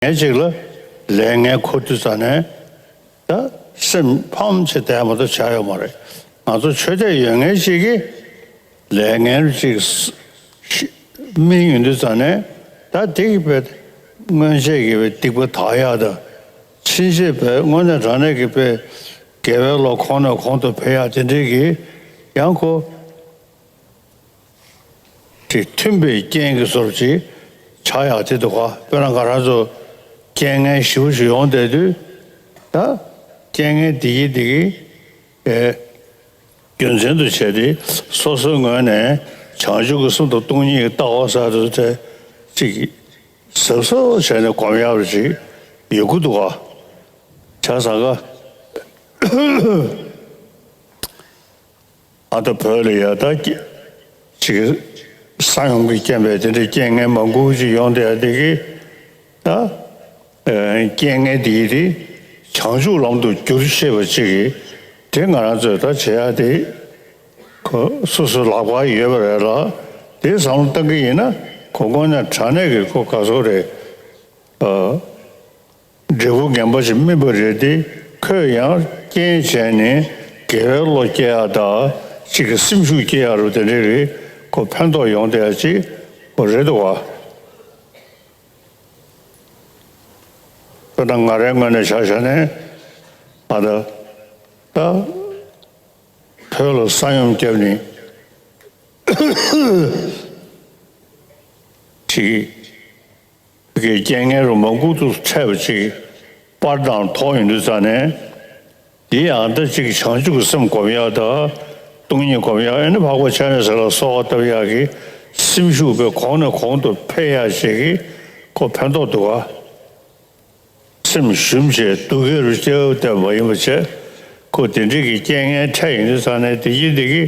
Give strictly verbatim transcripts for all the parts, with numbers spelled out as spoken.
ངན་ཅིག་ལ་ལས་ངན་འཁུར་དུས་ཙ་ནས་ད་སེམས་ཕམ་བྱས་བསྡད་མ་གཏོགས་བྱ་ཡོད་མ་རེད། ང་ཚོ་ཆོས་དད་ཡོད་མཁན་ཅིག་གིས་ལས་ངན་ཅིག་སྨིན་ཡོང་དུས་ཙ་ནས་ད་དེ་གི་དཔེ་སྔོན་ཆད་ཀྱི་དཔེ་སྡིག་པ་དག་ཡག་དང་ཕྱིན་ཆད་དཔེ་དངོས་གནས་དྲང་གནས་ཀྱི་དཔེ་དགེ་བའི་བློ་གོང་ནས་གོང་དུ་འཕེལ་ཡག་དེ་འདྲའི་གི་ཡང་ཁོ། དེ་མཐུན་པའི་རྐྱེན་གྱི་བཟོ་འདྲ་ཅིག་ཆགས་ཡག་དེ་འདུག་ག་དཔེར་ན་ང་རང་ཚོ་རྐྱེན་ངན་ཞེ་པོ་ཞིག་ཡོང་བསྡད་དུས་ད་རྐྱེན་ངན་འདི་གིས་འདི་གིས་ཨེ་རྒྱུ་མཚན་དུ་བྱས་ཏེ་སོ་སོའི་ངོས་ནས་བྱང་ཆུབ་ཀྱི་སེམས་དང་སྟོང་ཉིད་ཀྱི་ལྟ་བ་ཟེར་དུས་དེ་ཅིག་གཟབ་གཟབ་བྱས་ནས་སྒོམ་ཡག་རེ་ཅིག་ཡོད་དགོས་འདུག་ག་བྱས་ཙང་ཀ་ཨ་ད་བོད་ལ་ཡ་ད་ཀྱི་ཅིག་ས་ཡོམ་གྱི་རྐྱེན་པས་དེ་འདྲའི་རྐྱེན་ངན་མང་པོ་ཅིག་ཡོང་བསྡད་ཡ་དེ་གི་ད་རྐྱེན་ངན་དེ་ཡི་དེ་བྱང་ཆུབ་ལམ་དུ་བསྒྱུར་ཤེས་པ་ཅིག་གི་དེ་ང་རང་ཚོས་ད་བྱེད་ཡ་དེ་ཁོ་སོ་སོའི་ལག་པར་ཡོད་པ་རེད་ལ་དེ་བསམ་བློ་བཏང་གི་ཡིན་ན་ཁོ་དངོས་གནས་དྲང་གནས་ཀྱི་ཁོ་ག་ཚོད་རེད། འབྲས་བུ་ངན་པ་ཞིག་སྨིན་པ་རེད་དེ་ཁོས་ཡང་རྐྱེན་བྱས་ནས་དགེ་བའི་བློ་སྐྱེ་ཡག་དང་གཅིག་གི་སེམས་ཤུགས་སྐྱེ་ཡག་རུ་དེ་འདྲའི་རིགས་ཁོ་ཕན་ཐོགས་ཡོང་བསྡད་ཡག་ཅིག་ཁོ་རེད་འདུག་བ། དཔེར་ན་ང་རའི་ངོས་ནས་ཆ་བཞག་ནས་ཨ་ད་ད་བོད་ལ་ས་ཡོམ་བརྒྱབ་ནས་ཅིག་གི་རྐྱེན་ངན་རུ་མང་པོ་དུ་འཕྲད་པ་ཅིག་པར་དང་ཐོག་ཡོང་དུས་ཙ་ནས་འདི་ཡང་ད་ཅིག་བྱང་ཆུབ་ཀྱི་སེམས་སྒོམ་ཡག་དང་སྟོང་ཉིད་སྒོམ་ཡག་ཨེ་ནི་འཕགས་པ་སྤྱན་རས་གཟིགས་ལ་གསོལ་བ་བཏབ་ཡག་གི་སེམས་ཤུགས་དཔེ་གོང་ནས་གོང་དུ་འཕེལ་ཡག་ཅིག་གི་ཁོ་ཕན་ཐོགས་འདུག་ག་སེམས་ཞུམ་བྱས་སྡུག་གི་རུ་སྐྱེ་བ་བསྟན་པ་ཡིན་པ་བྱས་ཁོ་དེ་འདྲའི་གི་རྐྱེན་ངན་འཕྲད་ཡོང་དུས་ཙ་ནས་དེ་གི་དེ་གི་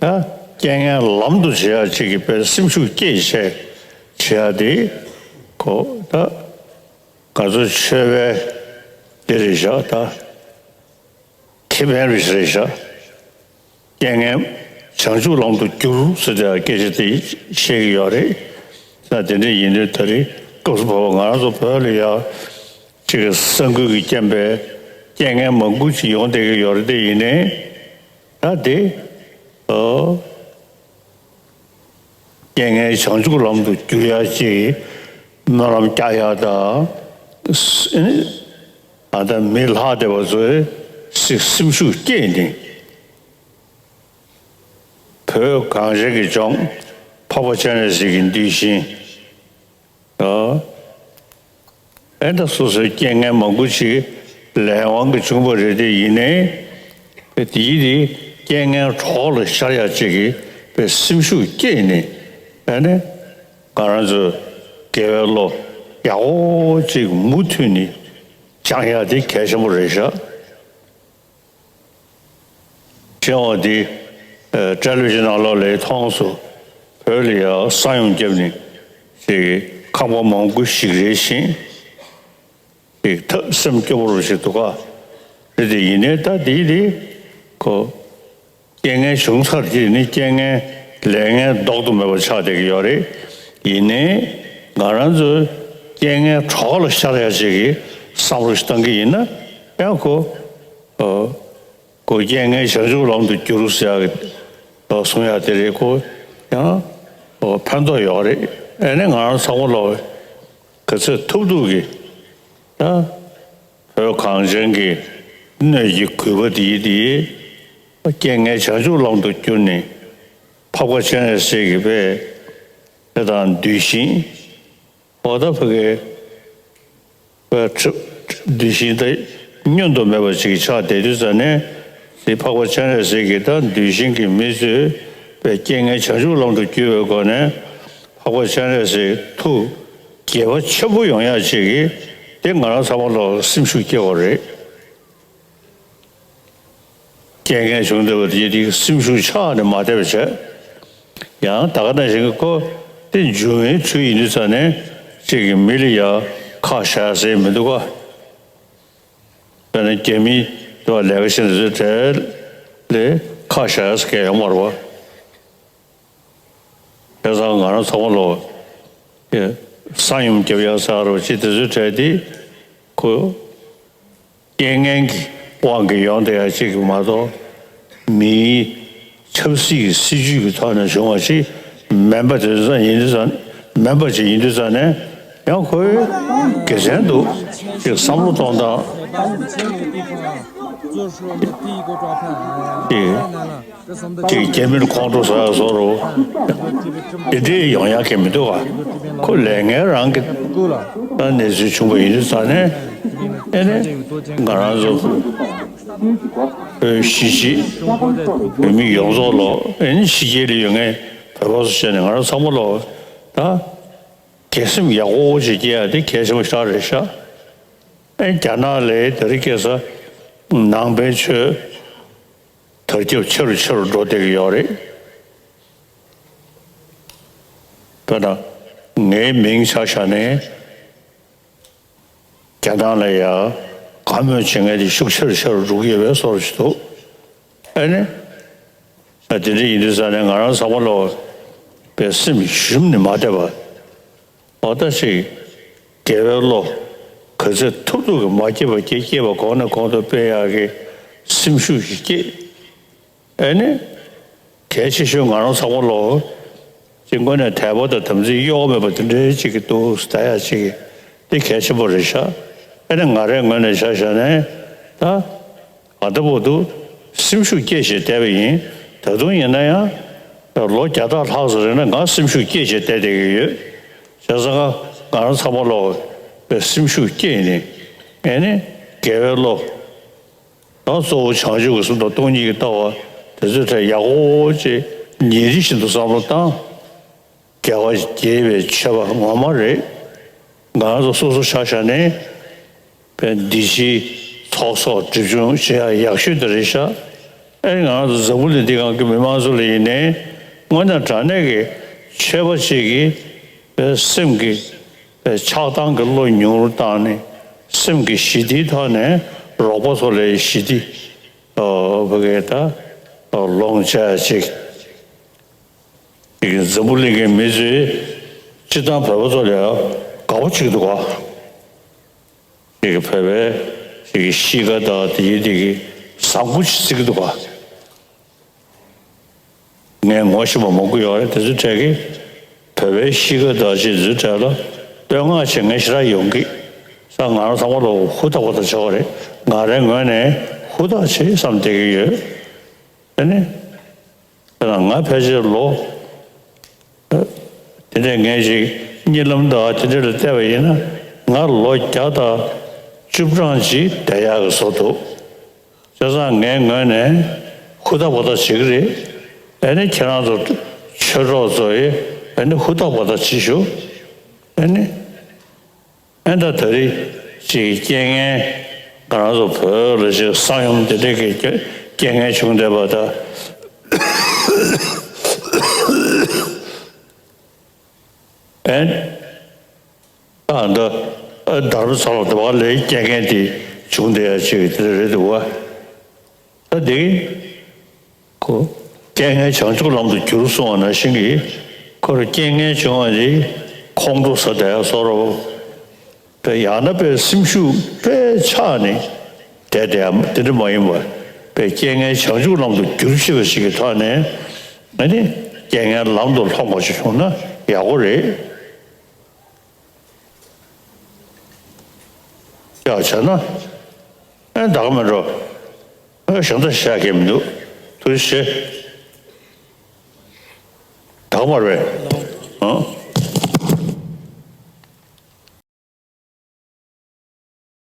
ད་རྐྱེན་ངན་ལམ་དུ་བྱེད་ཡག་ཅིག་གི་དཔེ་སེམས་ཤུགས་སྐྱེད་བྱས་བྱེད་ཡག་དེ་ཁོ་ད་ང་ཚོ་ཆོས་པའི་དེ་རེད་བཞག་ད་ཁེ་ཕན་རེད་བཞག་རྐྱེན་ངན་བྱང་ཆུབ་ལམ་དུ་བསྒྱུར་ཟེར་ཏེ་སྐད་ཆ་དེ་བཤད་ཀྱི་ཡོད་རེད། ད་དེ་འདྲ་ཡིན་དུས་ད་རེས་སྐབས་སུ་བབས་པ་ང་རང་ཚོ་བོད་ལ་ཡ་ཅིག་གི་ས་འགུལ་གྱི་རྐྱེན་པས་རྐྱེན་ངན་མང་པོ་ཅིག་ཡོང་བསྡད་ཀྱི་ཡོད་རེད་དེ་ཡིན་ནའི་ད་དེ་ཨོ། རྐྱེན་ངན་བྱང་ཆུབ་ལམ་དུ་བསྒྱུར་ཡག་ཅིག་སྨོན་ལམ་རྒྱག་ཡག་དང་། ཨ་ད་མི་ལྷག་བསྡད་པ་ཚོའི་སེམས་ཤུགས་བསྐྱེད་ནས་བོད་གངས་ཅན་གྱི་ལྗོངས་འཕགས་པ་སྤྱན་རས་གཟིགས་ཀྱི་གདུལ་ཞིང་། ཨེ་ད་སོ་སོའི་རྐྱེན་ངན་མང་པོ་ཞིག་ལས་དབང་གིས་བྱུང་བ་རེད་དེ་ཡིན་ནའི། དེ་ཡི་དེ་རྐྱེན་ངན་གྲོགས་ལ་ཤར་ཡག་ཅིག་གི་པའི་སེམས་ཤུགས་བསྐྱེད་ནས་ཨ་ནི་ང་རང་ཚོའི་དགེ་བའི་བློ་ཡག་པོ་ཅིག་མུ་མཐུད་ནས་སྦྱང་ཡག་དེ་གལ་ཆེན་པོ་རེད་ཤག་ཆེ་བ་འདི་ཨ་བཀྲ་ལོས་ཀྱི་ནང་ལོགས་ལས་མཐོང་སོང་། བོད་ལ་ཡང་ས་ཡོམ་བརྒྱབ་ནས་ཅིག་ཁང་པ་མང་པོ་ཞིག་རལ་ཞིང་ཅིག་ཐབས་སེམས་སྐྱོ་པོ་རུ་ཞིག་འདུག་ག་རེད་དེ་ཡིན་ནའི་ད་འདི་འདི་ཁོ་རྐྱེན་ངན་བྱུང་ཚར་གྱི་ནི་རྐྱེན་ངན་ལས་ངན་ལྡོག་ཏུ་མེད་པ་ཆགས་བསྡད་ཀྱི་ཡོད་རེད། ཡིན་ནའི་ང་རང་ཚོའི་རྐྱེན་ངན་གྲོགས་ལ་ཤར་ཡག་ཅིག་གི་བསམ་བློ་ཞིག་བཏང་གི་ཡིན་ན་ཡང་ཁོ་ཨ། ཁོ་རྐྱེན་ངན་བྱང་ཆུབ་ལམ་དུ་བསྒྱུར་ཟེར་ཡག་གི་གསུང་ཡག་དེ་རེད། ཁོ་ཡང་ཕན་ཐོགས་ཡོད་རེད། ཨ་ནི་ང་རང་ཚང་མ་ལོག་ག་ཚོད་ཐུབ་ཐུབ་ཀྱིས་ད་བོད་གངས་ཅན་གྱི་སྣོད་ཀྱི་རྒུད་པ་འདི་འདི་རྐྱེན་ངན་བྱང་ཆུབ་ལམ་དུ་བསྒྱུར་ནས་འཕགས་པ་སྤྱན་རས་གཟིགས་ཀྱི་དཔེ་དེ་དང་གདུལ་ཞིང་། འོ་ད་ཕ་གི་པའི་གྲུབ་གདུལ་ཞིང་དེ་བསྙོན་དུ་མེད་པ་ཞིག་ཆགས་བསྡད་དུས་ཙ་ནས་དེ་འཕགས་པ་སྤྱན་རས་གཟིགས་ཀྱི་ད་གདུལ་ཞིང་གི་མི་ཚོས་པའི་རྐྱེན་ངན་བྱང་ཆུབ་ལམ་དུ་བསྒྱུར་བའི་སྒོ་ནས་འཕགས་པ་སྤྱན་རས་གཟིགས་ཐུགས་དགྱེས་པ་ཆེན་པོ་ཡོང་ཡག་ཅིག་གིས་དེ་ང་རང་ཚང་མ་ལ་སེམས་ཤུགས་སྐྱེ་བ་རེད། རྐྱེན་ངན་བྱུང་བསྡད་པ་དེ་དེ་སེམས་ཤུགས་ཆག་ནས་མ་བསྡད་པ་བྱས། ཡང་ད་ག་ནང་བཞིན་གྱི་ཁོ་དེ་འབྱུང་བའི་ཚུལ་ཡིན་དུས་ཙ་ནས་གཅིག་གི་མི་ལ་ཡང་ཁག་བཞག་ཟེར་མི་འདུག་ག་དཔེར་ན་རྒྱ་མི་དེ་བ་ལས་ཀ་བྱེད་འདི་ཚོའི་གྲས་ལས་ཁག་བཞག་ཟེར་མཁན་ཡོད་མ་རེད་བ། བྱས་ཙང་ང་རང་ཚང་མ་ལོག་གི་ ས་ཡོམ་རྒྱབ་ཡག་ཟེར་བ་ཅིག་དེ་ཚོའི་གྲས་དེ་ཁོ་རྐྱེན་ངན་གྱི་དབང་གིས་ཡོང་བསྡད་ཡག་ཅིག་མ་གཏོགས། མིའི་ཆབ་སྲིད་ཀྱི་སྲིད་ཇུས་ཀྱི་ཐོག་ནས་བྱུང་བ་ཞིག་མིན་པ་དེ་ཚོ་ཡིན་དུས་ཙང་། མིན་པ་ཅིག་ཡིན་དུས་ཙང་ནས། ཡང་ཁོའི་དགེ་མཚན་འདུག་ཅིག་བསམ་བློ་གཏོང་སྟངས་ཅིག་ཅིག་རྒྱ་མིར་ཁོང་ཁྲོ་ཟ་ཡག་བཟོ་འདྲ་དེ་འདྲའི་ཡོང་ཡག་གི་མི་འདུག་ག་ཁོ་ལས་ངན་རང་གི་གནས་ཚུལ་བྱུང་བ་ཡིན་དུས་ཙང་ནས། ཨེ་ནས་ང་རང་ཚོ་བོད་གཞིས་བྱེས་བོད་མི་ཡོངས་རྫོགས་ལོ། ཨེ་ནས་ཕྱི་རྒྱལ་ལ་ཡོད་མཁན་བོད་པ་ཚོ་བྱས་ནས་ང་རང་ཚང་མ་ལོ། ད་དགེ་སེམས་ཡག་པོ་ཅིག་སྐྱེ་ཡ་དེ་གལ་ཆེན་པོ་ཞིག་རེད་ཤག་ཨེ་རྒྱ་ནག་ལ་དེ་རིང་ཁ་སང་ནང་པའི་ཆོས་དར་ཁྱབ་ཆེ་རུ་ཆེ་རུ་འགྲོ་བསྡད་ཀྱི་ཡོད་རེད། དཔེར་ན་ངའི་མིང་ཆ་བཞག་ནས། རྒྱ་ནག་ལ་ཡ་བཀའ་མོལ་བྱེད་མཁན་དེ་ཤུགས་ཆེ་རུ་ཆེ་རུ་འགྲོ་གི་ཡོད་པའི་བཟོ་འདྲ་ཞིག་འདུག་ཨེ་ནས། ཨ་དེ་འདྲ་ཡིན་དུས་ཙང་ནས་ང་རང་ཚང་མ་ལོ་པའི་སེམས་ཞུམ་ནས་མ་བསྡད་པ། འོ་ད་ཅིག་དགེ་བའི་བློ་ག་ཚོད་ཐུབ་ཐུབ་ཀྱིས་མ་སྐྱེས་པ་སྐྱེ། སྐྱེས་པ་གོང་ནས་གོང་དུ་སྤེལ་ཡག་གི་སེམས་ཤུགས་ཤིག་སྐྱེས། ཨེ་ནི། གལ་ཆེ་ཤོས་ང་རང་ཚང་མ་ལོ། ཅིག་དངོས་གནས་དད་པ་དང་དམ་ཚིག་གཡོ་བ་མེད་པ་དེ་འདྲའི་ཅིག་གི་འདུག་ཟེར་ཡ་ཅིག་དེ་གལ་ཆེན་པོ་རེད་ཤག་ཨེ་ནི་ང་རའི་ངོས་ནས་ཆ་བཞག་ནས་ད། ད་ལྟ་བར་དུ་སེམས་ཤུགས་སྐྱེད་བྱས་བསྡད་པ་ཡིན། ད་དུང་ཡིན་ན་ཡང་། ལོ་བརྒྱ་ཕྲག་ལྷག་ཙམ་རིང་ལ་ང་སེམས་ཤུགས་སྐྱེད་བྱས་བསྡད་བསྡད་ཀྱི་ཡོད། བྱས་ཙང་ང་ང་རང་ཚང་མ་ལོ། སེམས་ཤུགས་སྐྱེད་ནས། ཨེ་ནི། དགེ་བའི་བློ། ད་གཙོ་བོ་བྱང་ཆུབ་ཀྱི་སེམས་དང་སྟོང་ཉིད་ཀྱི་ལྟ་བ་དེ་ཚོའི་གྲས་ཡག་པོ་ཅིག་ཉིན་རེ་བཞིན་དུ་བསམ་བློ་བཏང་། དགེ་བ་དགེ་བའི་ཆོས་པ་ངོ་མ་རེད། ང་རང་ཚོ་སོ་སོ་ཆ་བཞག་ནས་པའི་འདི་ཕྱིའི་ཚོགས་གསོག་སྒྲིབ་སྦྱོང་བྱེད་ཡག་ཡག་ཤོས་དེ་རེད་ཤག་ཨེ་ང་རང་ཚོ་འཛམ་བུ་གླིང་འདི་སྒང་གི་མི་མང་ཚོ་ལ་ཡིན་ནའི་དངོས་གནས་དྲང་གནས་ཀྱི་ཆོས་པ་ཅིག་གིས་པའི་སེམས་ཀྱི་པའི་ཆགས་སྡང་གི་བློ་ཉུང་རུ་བཏང་ནས་སེམས་ཀྱི་ཞི་བདེའི་ཐོག་ནས་རོགས་པ་ཚོ་ལ་ཞི་བདེ་བོད་སྐད་ད་ལོངས་སྤྱད་ཅིག་འཛམ་བུ་གླིང་གི་མི་ཚོས་སྤྱིར་བཏང་བོད་པ་ཚོ་ལ་དགའ་པོ་བྱེད་ཀྱི་འདུག་ག་ཅིག་བོད་པའི་ཅིག་གཤིས་ཀ་དང་དེ་ཡི་དེ་གི་བཟང་པོ་ཅིག་བརྩི་གི་འདུག་ག་ངས་ངོ་ཤེས་པ་མང་པོ་ཡོད་རེད། དེ་ཚོའི་གྲས་ཀྱིས་བོད་པའི་གཤིས་ཀ་དང་ཅིག་དེ་ཚོའི་གྲས་ལ་བསྟོད་བསྔགས་བྱེད་མཁན་ཞེ་དྲག་ཡོང་གི། ས་ང་རང་ཚང་མ་ལ་ཧུར་ཐག་པ་ཐག་བྱེད་པ་རེད། ང་རའི་ངོས་ནས་ཧུར་ཐག་བྱེད་བསམ་བསྡད་ཀྱི་ཡོད། དེ་ནི། དཔེར་ན་ང་ཕལ་ཆེར་ལོ། དེ་འདྲས་ངས་ཅིག་གཉིད་ལམ་དང་དེ་འདྲས་ལ་བལྟས་པ་ཡིན་ན་ང་ལོ་བརྒྱ་དང་བཅུ་གྲངས་ཅིག་བསྡད་ཡག་གི་བཟོ་འདུག་བྱས་ཙང་ངའི་ངོས་ནས་ཧུར་ཐག་པ་ཐག་བྱེད་ཀྱི་རེད། ཨ་ནི་ཁྱེད་རང་ཚོ་ཆོས་གྲོགས་ཚོ་ཡིས་ཨ་ནི་ཧུར་ཐག་པ་ཐག་བྱེད་ཤོག་ཨ་ནི། ཨེ་ད་ད་རེས་ཅིག་རྐྱེན་ངན་ང་རང་ཚོ་བོད་ལ་ཅིག་ས་ཡོམ་དེ་འདྲས་ཀྱི་རྐྱེན་ངན་བྱུང་བསྡད་པ་ད། ཨེ་ད་ད་ཨ་དྷ་རམ་ས་ལ་དེ་བ་ལས་རྐྱེན་ངན་དེ་བྱུང་བསྡད་ཡ་ཅིག་དེ་རེད་འདུག་བ། ད་དེ་གི་ཁོ་རྐྱེན་ངན་བྱང་ཆུབ་ལམ་དུ་བསྒྱུར་གསུང་བ་ནང་བཞིན་གྱི་ཁོར་རྐྱེན་ངན་བྱུང་བ་དེ་ཁོང་ཁྲོ་ཟ་བསྡད་ཡ་བཟོ་འདྲ་པོ། དཔེ་ཡང་ན་དཔེ་སེམས་ཤུགས་དཔེ་ཆག་ནས་བསྡད་བསྡད་ཡ་དེ་འདྲ་མ་ཡིན་པར་དཔེ་རྐྱེན་ངན་བྱང་ཆུབ་ལམ་དུ་བསྒྱུར་ཤེས་པ་ཞིག་གི་ཐོག་ནས་ཨ་ནི་རྐྱེན་ངན་ལམ་དུ་ལྷོང་བ་ཞིག་བྱུང་ན་ཡག་པོ་རེད། ཡག་བྱས་ན་ཨེ་ད་ག་མེད་འགྲོ། ཨེ་གཞན་དག་བཤད་མཁན་མི་འདུག་ཐུགས་རྗེ་ཆེ། ད་ག་མ་རེད། ཨང་